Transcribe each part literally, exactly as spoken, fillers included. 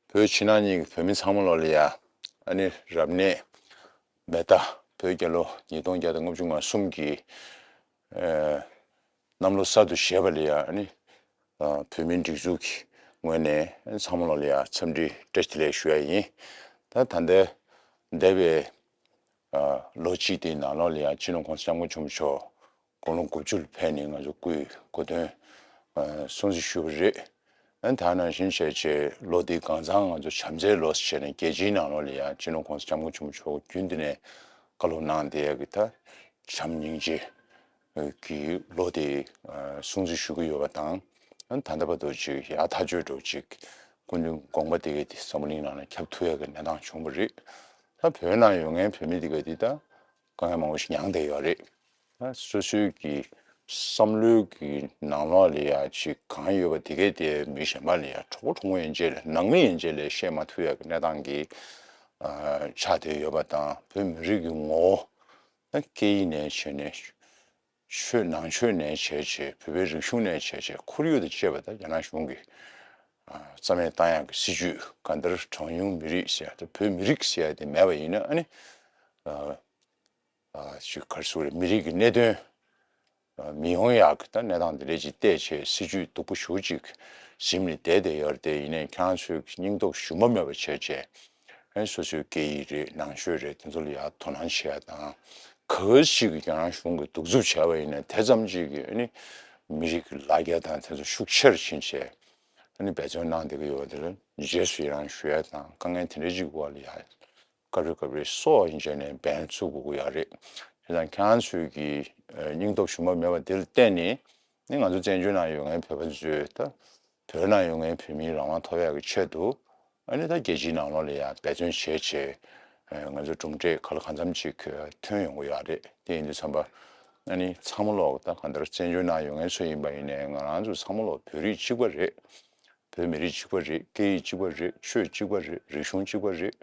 བོད་ཕྱི་ནང་གཉིས་ཀྱི་བོད་མི་ཚང་མ་ལོ་ལ་ཡ། ཨ་ནི་རབ་གནས་མེ་རྟ་བོད་རྒྱལ་ལོ་ཉིས་སྟོང་བརྒྱ་དང་ལྔ་བཅུ་ང་གསུམ་གྱི་ཨ་གནམ་ལོ་གསར་དུ་བཞད་པ་ལ་ཡ། ཨ་ནི་ཨ་བོད་མིའི་སྒྲིག་འཛུགས་ཀྱི་ངོས་ནས་ཨ་ནི་ཚང་མ་ལོ་ལ་ཡ་འཚམས་འདྲི་བཀྲ་ཤིས་བདེ་ལེགས་ཞུ་ཡ་ཡིན། ད་ད་ལྟ་འདས་པའི་ཨ་ལོ་གཅིག་དེའི་ནང་ལོགས་ལ་ཡང་སྤྱི་ནོར་༸གོང་ས་༸སྐྱབས་མགོན་ཆེན་པོ་མཆོག་དགུང་ལོ་དགུ་བཅུ་ལ་ཕེབས་ནས་ང་ཚོ་སྐུའི་གོ་སྟོན་ཨ་སྲུང་བརྩི་ཞུས་པ་རེད། ཨ་ནི་ད་ནང་བཞིན་བྱས་བྱས་ལོ་འདི་གང་ཚང་ང་ཚོ་བྱམས་བརྩེའི་ལོ་ཟེར་བྱས་ནས་རྒྱལ་སྤྱིའི་ནང་ལོགས་ལ་ཡང་སྤྱི་ནོར་༸གོང་ས་༸སྐྱབས་མགོན་ཆེན་པོ་མཆོག་རྒྱུན་དུ་ནས་བཀའ་སློབ་གནང་བསྡད་ཡག་གི་ད་བྱམས་སྙིང་རྗེ་གི་ལོ་དེ་ཨ་སྲུང་བརྩི་ཞུ་གི་ཡོད་པ་དང་། ཨ་ནི་ད་ལྟ་བར་དུ་ཅིག་ཡག་ཐག་ཆོད་འགྲོ་ཅིག་སྐུ་མདུན་དགོངས་པ་དེ་གའི་དེ་འཛམ་བུ་གླིང་ནང་ལ་ཁྱབ་ཐུབ་ཡག་གི་གནས་སྟངས་བྱུང་བ་རེད། ད་བོད་ནང་ཡོད་མཁན་བོད་མི་དེ་གའི་དེ་ད་དཀའ་ངལ་མང་པོ་ཞིག་མྱངས་བསྡད་ཡོད་རེད། ད་སོ་སོའི་གི་བསམ་བློའི་གི་ནང་ལོགས་ལ་ཡ་ཅིག་གང་ཡོད་པ་དེ་གའི་དེ་མི་གཞན་པ་ལ་ཡ་གྲོགས་པོ་གྲོགས་མོ་ཡན་ཆད་ལ་ནང་མི་ཡན་ཆད་ལ་བཤད་མ་ཐུབ་ཡག་གི་གནས་སྟངས་ཀྱི་ཨ་ཆགས་བསྡད་ཡོད་པ་དང་། བོད་མི་རིགས་ཀྱི་ངོ་བོ་ད་སྐད་ཡིག་ནས་བྱས་ནས་ཆོས་ནང་ཆོས་ནས་བྱས་བྱས་བོད་པའི་རིག་གཞུང་ནས་བྱས་བྱས་ཁོར་ཡུག་དང་བཅས་པ་ད་རྒྱ་ནག་གཞུང་གིས་ཨ་རྩ་མེད་བཏང་ཡག་གི་སྲིད་ཇུས། གང་ལྟར་གྲངས་ཉུང་མི་རིགས་ཟེར་ཡག་ད་བོད་མི་རིགས་ཟེར་ཡག་དེ་མེད་པ་ཡིན་ན་ཨ་ནི་ཨ་ཨ་ཅིག་ག་རེ་ཟེར་དགོས་རེད། མི་རིགས་ཀྱི་གནད་དོན་ཨ་མི་ཡོང་ཡག་གི་ད་གནས་སྟངས་དེ་འདྲ་ཅིག་བལྟས་བྱས་སྲིད་ཇུས་སྡུག་པོ་ཞེ་པོ་ཅིག་ཟིན་ནས་བསྡད་བསྡད་ཡོད་རེད། དེ་ཡིན་ནའི་ཁྱེད་རང་ཚོས་སྙིང་སྟོབས་ཞུམ་པ་མེད་པ་བྱས་བྱས་ཨ་ནི་སོ་སོའི་སྐད་ཡིག་རེད། ནང་ཆོས་རེད། དེ་ཚོ་ལ་ཡ་དོ་སྣང་བྱེད་ཡག་དང་། ག་ཞིག་གི་རྒྱ་ནག་གཞུང་གིས་གདུག་རྩུབ་བྱས་པ་ཡིན་ན་དེ་ཙམ་ཅིག་གིས་ཨ་ནི་མི་རིགས་ཀྱི་ལ་རྒྱ་དང་དེ་ཚོ་ཤུགས་ཆེར་ཕྱིན་བྱས་ཨ་ནི་འབད་བརྩོན་གནང་བསྡད་ཀྱི་ཡོད་པ་དེ་ལ་རྗེས་སུ་ཡི་རང་ཞུ་ཡག་དང་། དཀའ་ངལ་དེ་འདྲ་ཅིག་འོག་ལ་ཡ་སྐབས་རེ་སྐབས་རེ་སྲོག་ཡན་ཆད་ནས་འབེན་བཙུགས་དགོས་ཀྱི་ཡོད་རེད། བྱས་ཙང་ཁྱེད་རང་ཚོས་ཀྱི་ཨ་སྙིང་སྟོབས་ཞུམ་པ་མེད་པ་དེ་ལ་བརྟེན་ནས་ནི་ང་ཚོ་བཙན་བྱོལ་ནང་ཡོད་མཁན་བོད་པ་ཚོས་ད་བོད་ནང་ཡོད་མཁན་བོད་མིའི་རང་དབང་ཐོབ་ཡག་གི་ཆེད་དུ་ཨ་ནི་ད་རྒྱལ་སྤྱིའི་ནང་ལོགས་ལ་ཡང་འབད་བརྩོན་བྱས་བྱས་ཨ་ང་ཚོ་གྲུབ་འབྲས་ག་ལ་གང་འཚམ་ཅིག་ཐོན་ཡོང་གི་ཡོད་རེད། དེ་ཡིན་དུས་ཙམ་པ་ཨ་ནི་ཚང་མ་ལོག་ད་གང་ལྟར་བཙན་བྱོལ་ནང་ཡོད་མཁན་ཚོ་ཡིན་པ་ཡིན་ནའི་ང་རང་ཚོ་ཚང་མ་ལོག་བོད་རིགས་གཅིག་པ་རེད། བོད་མི་རིགས་གཅིག་པ་རེད། སྐད་ཡིག་གཅིག་པ་རེད། ཆོས་གཅིག་པ་རེད། རིག་གཞུང་གཅིག་པ་རེད།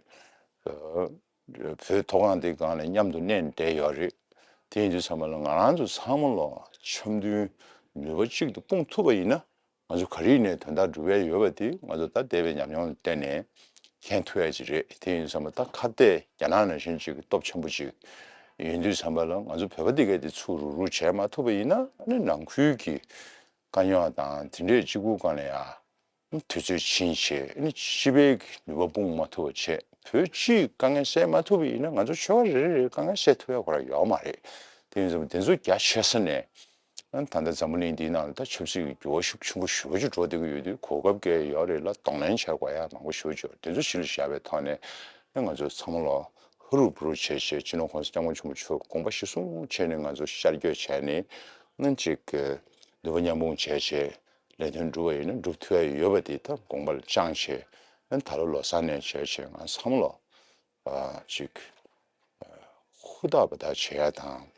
ཨ་བོད་མཐོ་སྒང་འདི་སྒང་ལ་མཉམ་དུ་གནས་བསྡད་ཡོད་རེད། དེ་ཡིན་དུས་ཙམ་པ་ལ་ང་རང་ཚོ་ཚང་མ་ལོག་འཆམ་མཐུན་ནུས་པ་གཅིག་ཏུ་སྤུངས་ཐུབ་པ་ཡིན་ན་ང་ཚོ་ག་རེ་ཡིན་ནའི་དོན་དག་འགྲུབ་ཡ་ཡོད་པ་དེ་ང་ཚོ་ད་འདས་པའི་ཉམས་མྱོང་ལ་བརྟེན་ནས་མཁྱེན་ཐུབ་ཡ་ཅིག་རེད། དེ་ཡིན་དུས་ཙམ་པ་ད་ཁ་གཏད་རྒྱ་ནག་ནང་བཞིན་ཅིག་གི་སྟོབས་ཆེན་པོ་ཅིག་ཡིན་དུས་ཙམ་པ་ལ་ང་ཚོ་བོད་པ་འདི་གས་དེ་ཚུར་རུག་རུག་བྱས་མ་ཐུབ་པ་ཡིན་ན་ཨ་ནི་ནང་ཁུལ་གྱི་དཀའ་རྙོག་དང་དེ་འདྲས་གཅིག་པུའི་སྒང་ལ་ཡ། དུས་ཚོད་ཕྱིན་བྱས་ནི་སྤྱི་པའི་ནུས་པ་སྤུངས་མ་ཐུབ་པ་བྱས། བོད་སྤྱིའི་དཀའ་ངལ་སེལ་མ་ཐུབ་པ་ཡིན་ན་ང་ཚོ་ཆོལ་ཁ་རེ་རེ་རེའི་དཀའ་ངལ་སེལ་ཐུབ་ཡ་ཁོ་རང་ཡོད་མ་རེད། དེ་ཡིན་ཙང་དེ་ཚོ་རྒྱ་ཆེ་ས་ནས་ད་ལྟ་འཛམ་བུ་གླིང་འདིའི་ནང་ལ་ད་ཆབ་སྲིད་ཀྱི་འགྱུར་བ་ཤུགས་ཆེན་པོ་ཞེ་པོ་ཅིག་འགྲོ་བསྡད་ཀྱི་ཡོད་དུས་གོ་སྐབས་བཀལ་ཡོད་རེད་ལ་གདོང་ལེན་བྱ་དགོས་ཡ་མང་པོ་ཞེ་པོ་ཅིག་ཡོད། དེ་ཚོ་གཞི་ལ་བཞག་པའི་ཐོག་ནས་ང་ཚོ་ཚང་མ་ལོག་ཧུ་རུ་བུ་རུ་བྱས་བྱས་སྤྱི་ནོར་༸གོང་ས་༸སྐྱབས་མགོན་ཆེན་པོ་མཆོག་དགོངས་པ་གཞིར་བཟུང་བྱས་ནས་ང་ཚོ་ཤར་བསྐྱོད་བྱས་ནས་ནི་ཅིག་ནུས་པ་མཉམ་སྤུངས་བྱས་བྱས། ལས་དོན་སྒྲུབ་པ་ཡིན་ན་སྒྲུབ་ཐུབ་ཡ་ཡོད་པ་དེ་ད་དགོངས་པ་ལ་བཅངས་བྱས། ཨ་ནི་ད་ལོ་ལོ་གསར་ནས་བྱས་བྱས་ང་ཚང་མ་ལོ་ཨ་ཅིག་ཨ་ཧུར་ཐག་པ་ད་བྱེད་ཡ་དང་།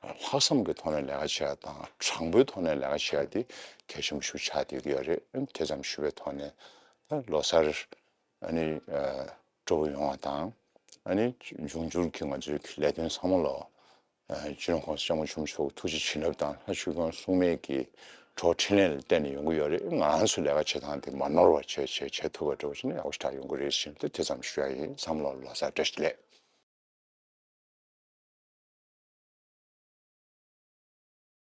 ལྷག་བསམ་གྱི་ཐོག་ནས་ལས་ཀ་བྱེད་ཡ་དང་། དྲང་པོའི་ཐོག་ནས་ལས་ཀ་བྱེད་ཡ་དེ་གལ་ཆེན་པོ་ཞིག་ཆགས་བསྡད་ཀྱི་ཡོད་རེད། ཨ་ནི་དེ་ཙམ་ཞུ་བའི་ཐོག་ནས་ད་ལོ་གསར་ཨ་ནི་ཨ་སྤྲོ་པོ་ཡོང་བ་དང་། ཨ་ནི་འབྱུང་འགྱུར་གྱི་ང་ཚོའི་གི་ལས་དོན་ཚང་མ་ལོ། ཨ་སྤྱི་ནོར་༸གོང་ས་༸སྐྱབས་མགོན་ཆེན་པོ་མཆོག་ཐུགས་རྗེ་བྱིན་རླབས་དང་ལྷ་ཆོས་སྐྱོང་སྲུང་མའི་གི་གྲོགས་འཕྲིན་ལས་ལ་བརྟེན་ནས་ཡོང་གི་ཡོད་རེད། ང་རང་ཚོ་ལས་ཀ་བྱེད་སྟངས་དེ་མ་ནོར་བ་བྱས་བྱས་བྱེད་ཐུབ་པ་འདྲ་བོ་བྱས་ན་ཡག་པོ་ཞེ་དྲག་ཡོང་གི་རེད་ཟེར་ཏེ་དེ་ཙམ་ཞུ་ཡ་ཡིན། ཚང་མ་ལོ་ལོ་གསར་བཀྲ་ཤིས་བདེ་ལེགས།